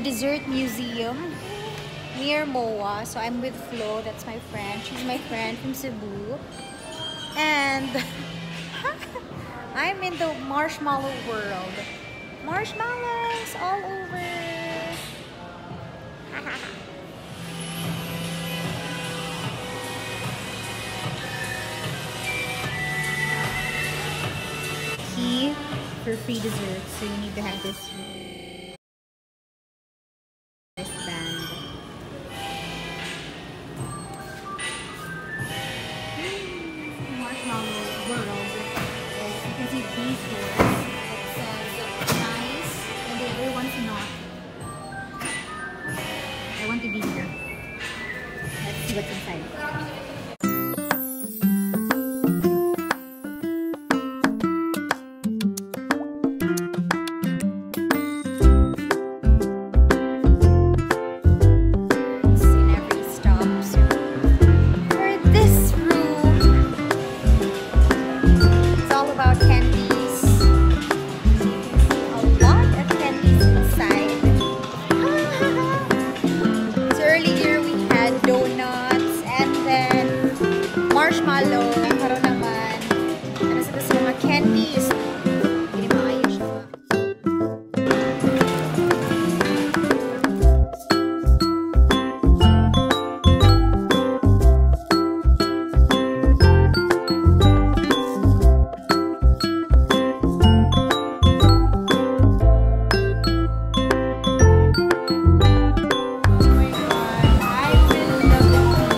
Dessert Museum near MOA. So I'm with Flo, that's my friend. She's my friend from Cebu. And I'm in the marshmallow world. Marshmallows all over. Key for free dessert, so you need to have this wristband. Marshmallow world. As you can see, these doors. It says nice, and the other one's not. I want to be here. Let's see what's inside. In every stop. So for this room, it's all about candies. So you can see a lot of candies inside. So earlier we had donuts and then marshmallow. Karon naman, ano sa mga candies. Hindi maayo siya. Oh my God, I will love it here.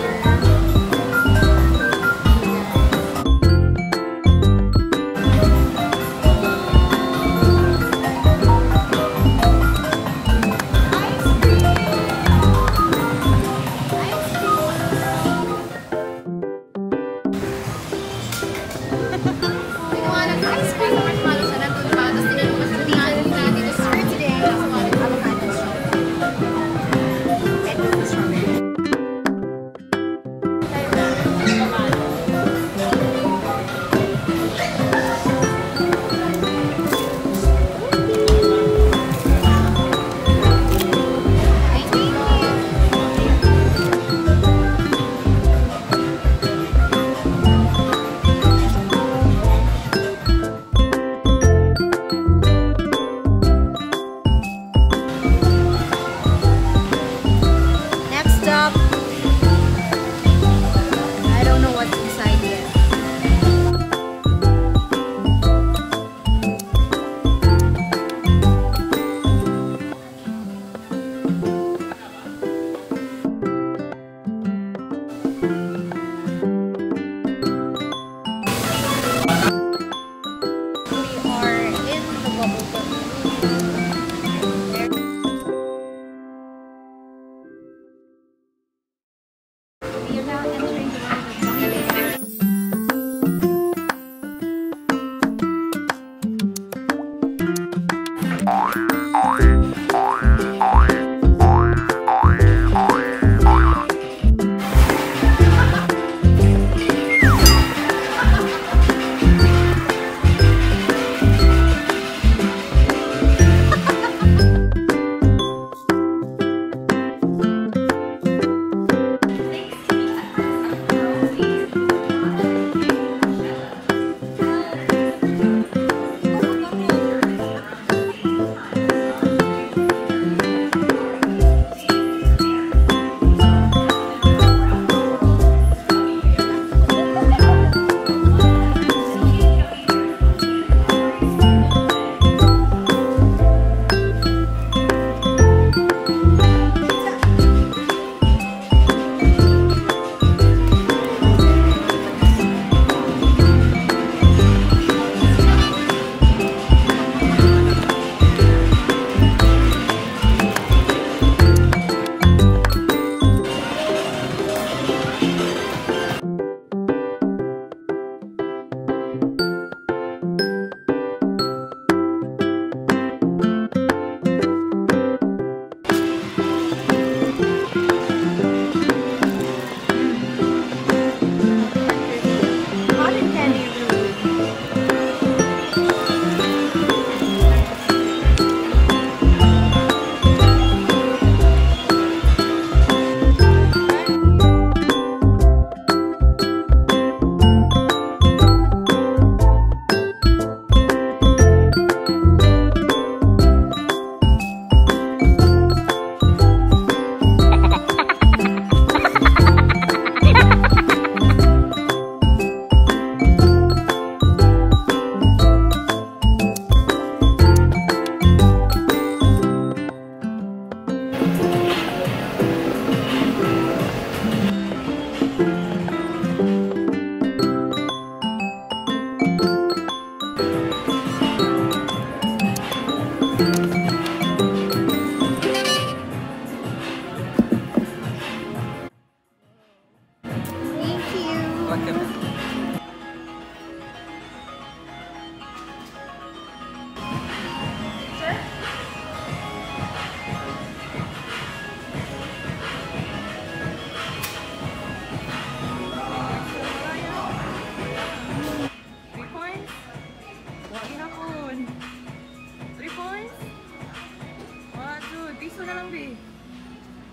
bi.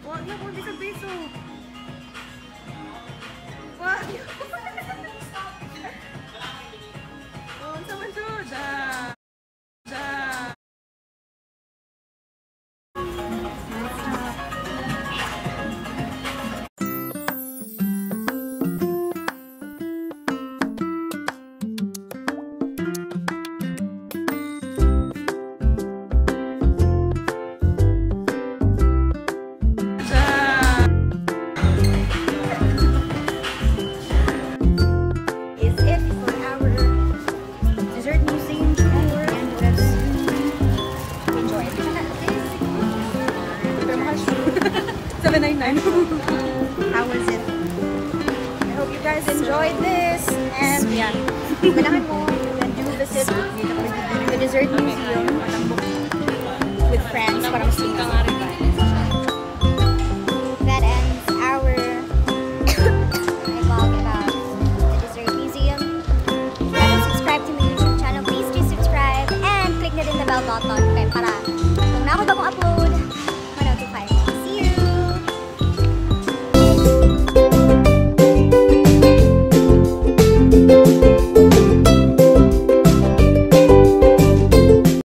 Wa na ko bisag piso. Wa. Oh, unsa man jud? Ah. Da. Da. Is it for our dessert museum tour and let's enjoy it. 799. How was it? I hope you guys enjoyed this and yeah, ganahan mo and do visit the dessert museum with friends para mas